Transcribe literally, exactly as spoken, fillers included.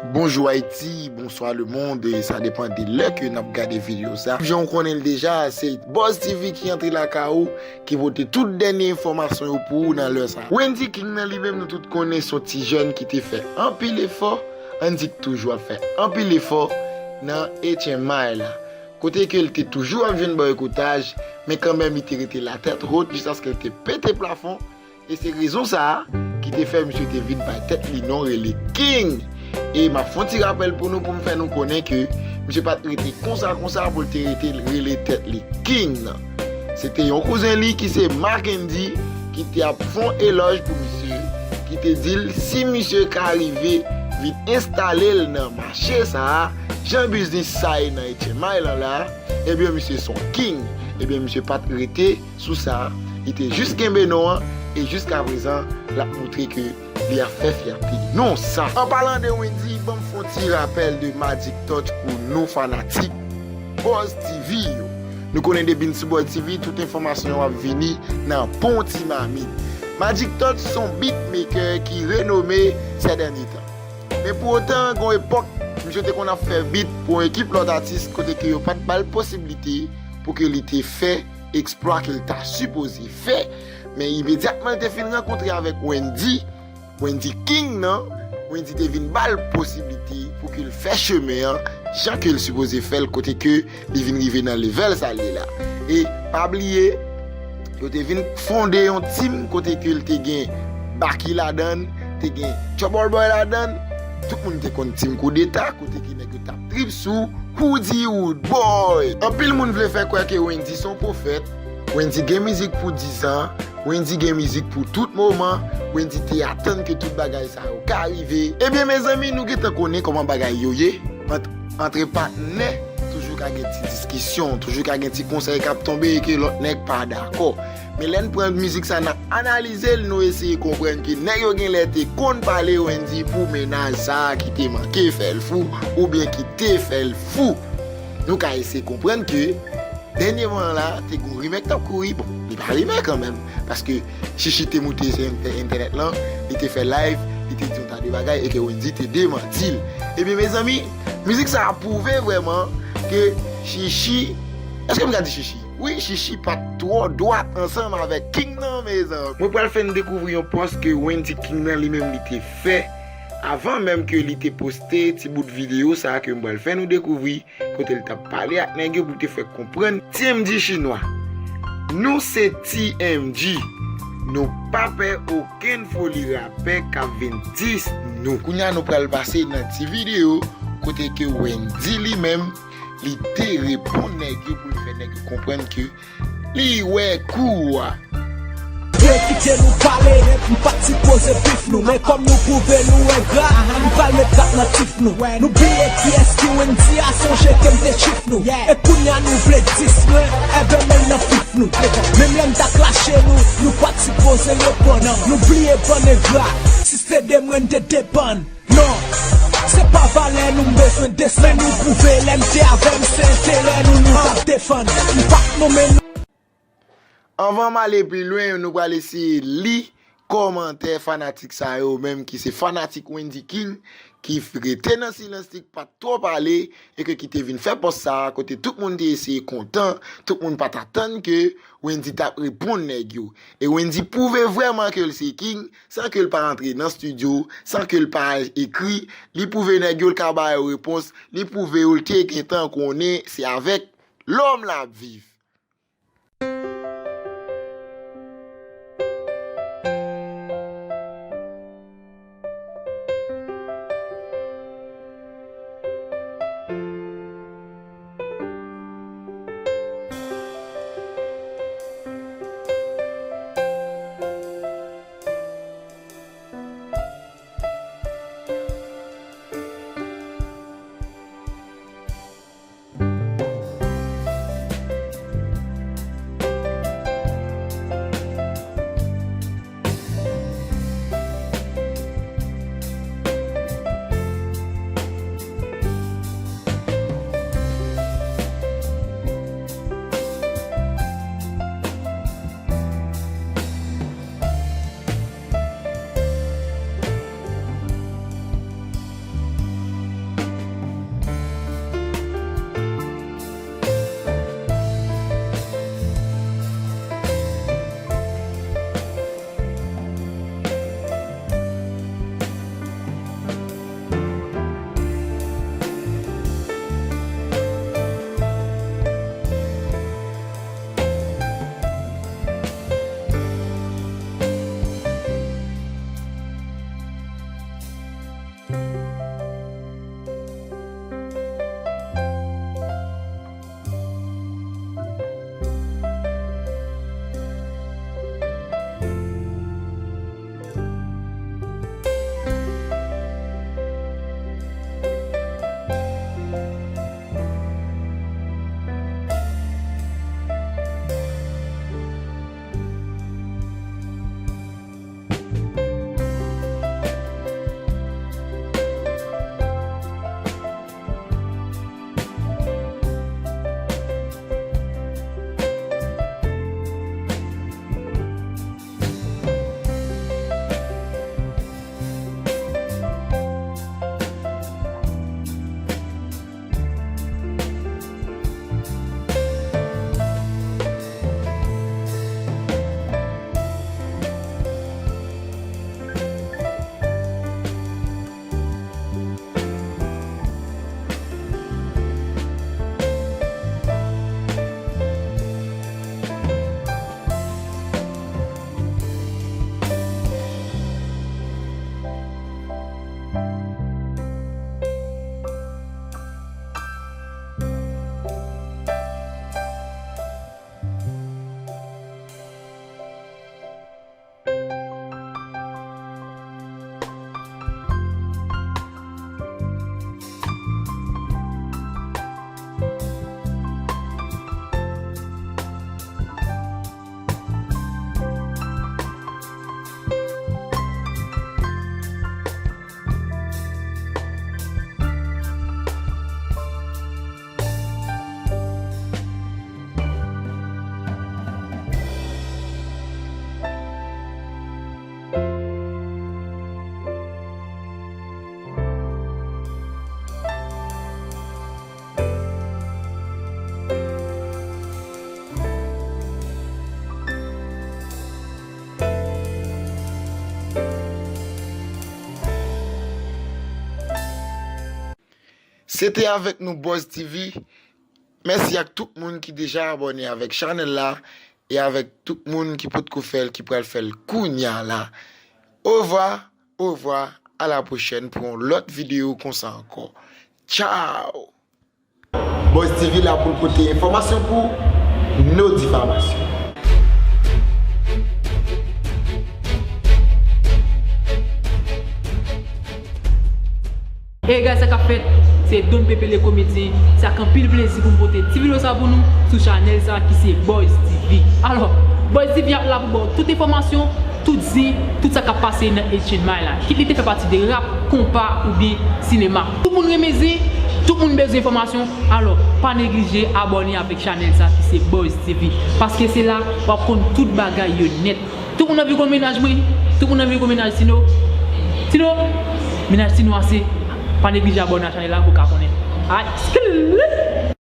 Bonjou Ayiti, bonswa lemonn, sa depann de lè ke n ap gade videyo sa. Jan w konnen l deja, se Buzz T V ki antre lakay ou, ki pote tout dènye enfòmasyon yo pou ou nan lè sa. Wendy King nan li menm, nou tout konnen se yon ti jèn ki te fè anpil efò, ann di k toujou ap fè anpil efò nan H M I la. Kote ke l te toujou ap jwenn bòykotaj, men kanmenm li te rete la tèt wot jiskaske l te pete plafon. E se rezon sa a ki te fè misye te vin bay tèt li non rele King. E m ap fè yon ti rapèl pou nou, pou m fè nou konnen ke misye pa t rete konsa konsa pou l te rete rele tèt li King nan. Se te yon kouzen li ki se Mackendy ki te ap fè yon elòj pou misye, ki te di l si misye ka rive vin enstale l nan mache sa a, jan biznis sa ye nan H M I lan la, ebyen misye se yon King. Ebyen misye pa t rete sou sa, li te jis kenbe non an, e jiskaprezan, l ap montre ke li ap fè fyète non sa. An palan de Wendy, ban m fè yon ti rapèl de Magic Touch pou nou fanatik Buzz T V yo. Nou konnen depi n sou Buzz T V, tout enfòmasyon yo ap vini nan bon ti mamit. Magic Touch se yon beatmaker ki renome sè dènye tan. Men pou otan, gen yon epòk, misye te konn ap fè beat pou yon ekip lòt atis kote ke yo pa t ba l posiblite pou ke li te fè eksplwa ke l ta sipoze fè. Men imedyatman l te fin rankontre avèk Wendy, Wendy King nan, Wendy te vin ba l posiblite pou ke l fè chemen an jan ke l sipoze fè l, kote ke li vin rive nan level sa l ye la. E pa bliye, yo te vin fonde yon team kote ke l te gen Baky ladan l, te gen Trouble Boy ladan l. Tout moun te konn team Koudeta, kote ke nèg yo t ap trip sou Hoodie Roodboy. Anpil moun vle fè kwè ke Wendy se yon pwofèt. Wendy gen mizik pou dizan. Wendy gen mizik pou tout moman. Wendy te atann ke tout bagay sa yo ka rive. Ebyen, mezanmi, nou gentan konnen kòman bagay yo ye. Ant, antre patnè, toujou ka gen ti diskisyon, toujou ka gen ti konsèy k ap tonbe e ke lòt nèg pa dakò. Men lè n pran mizik sa, n ap analize l, nou eseye konprann ke nèg yo genlè te konn pale Wendy pou mennaj sa a ki te manke fè l fou, oubyen ki te fè l fou. Nou ka eseye konprann ke dènyeman la, te gen yon rimè k t ap kouri. Bon, li pa rimè kanmenm, paske Chichi te moute sou entè-, entènèt lan, li te fè live, li te di yon ta de bagay e ke Wendy te demanti l. Ebyen, mezanmi, mizik sa a pwouve vrèman ke Chichi, èske m ka di Chichi? Wi, Chichi pa t twò dwat ansanm avèk King nan, mezanmi. Mwen pral fè n dekouvri yon pòs ke Wendy King nan li menm li te fè avan menm ke li te poste ti bout videyo sa a ke m pral fè nou dekouvri, kote l t ap pale ak nèg yo pou l te fè konprann T M G chinwa. Nou se T M G. Nou pa pè okenn foli rapè k ap vin dis nou. Kounye a nou pral pase nan ti videyo kote ke Wendy li menm, li te reponn nèg yo pou l fè nèg yo konprann ke li wè kou a. Vle kite nou pale, m pa t sipoze bif nou. Men kòm nou pwouve nou engra, m pral met rap nan tif nou. Nou bliye kiyès ki Wendy a, sonje ke m te chif nou. E kounye a nou vle dis mwen, enben men l nan fif nou. Menm lè m ta klache nou, nou pa t sipoze reponn. Nou bliye bann engra, si se te de mwen n te depann. Non, se pa valè nou m bezwen desann. Men nou pwouve lè m te avè m, se enterè nou nou t ap defann. M pa t nonmen nou. Anvan m ale pi lwen, nou pral eseye li kòmantè fanatik sa yo menm ki se fanatik Wendy King, ki f-, rete nan silans li, ki pa t twò pale, e ke ki te vin fè pòs sa a, kote tout moun te eseye kontan, tout moun pa t atann ke Wendy t ap reponn nèg yo. E Wendy pwouve vrèman ke l se King, san ke l pa antre nan estidyo, san ke l pa ekri, li pwouve nèg yo l ka ba yo repons, li pwouve yo l te gentan konnen se avèk lòm l ap viv. Se te avèk nou Buzz T V. Mèsi ak tout moun ki deja abòne avèk chanèl la e avèk tout moun ki potko fè l, ki pral fè l kounya la. Ovwa, ovwa, a la pwochèn pou yon lòt videyo konsa ankò. Tchao! Buzz T V la pou l pote enfòmasyon pou no difamasyon. Hey guys, sa k ap fèt? Se Don Pepe le komedyen. Se ak anpil plezi pou m pote ti videyo sa pou nou sou chanèl sa ki se Buzz T V. Alò, Buzz T V ap la pou ba w tout enfòmasyon, tout zi, tout sa k ap pase nan H N M I la. Kit li te fè pati de rap, konpa oubyen sinema. Tout moun renmen zi, tout moun bezwen enfòmasyon. Alò, pa neglije abòne avèk chanèl sa ki se Buzz T V. Paske se la w ap konn tout bagay yo nèt. Tout moun anvi konn mennaj mwen, tout moun anvi konn mennaj Tino. Tino, mennaj Tino ase. Pa neglije abòne a chanèl la pou w ka konnen. Ay, skillit!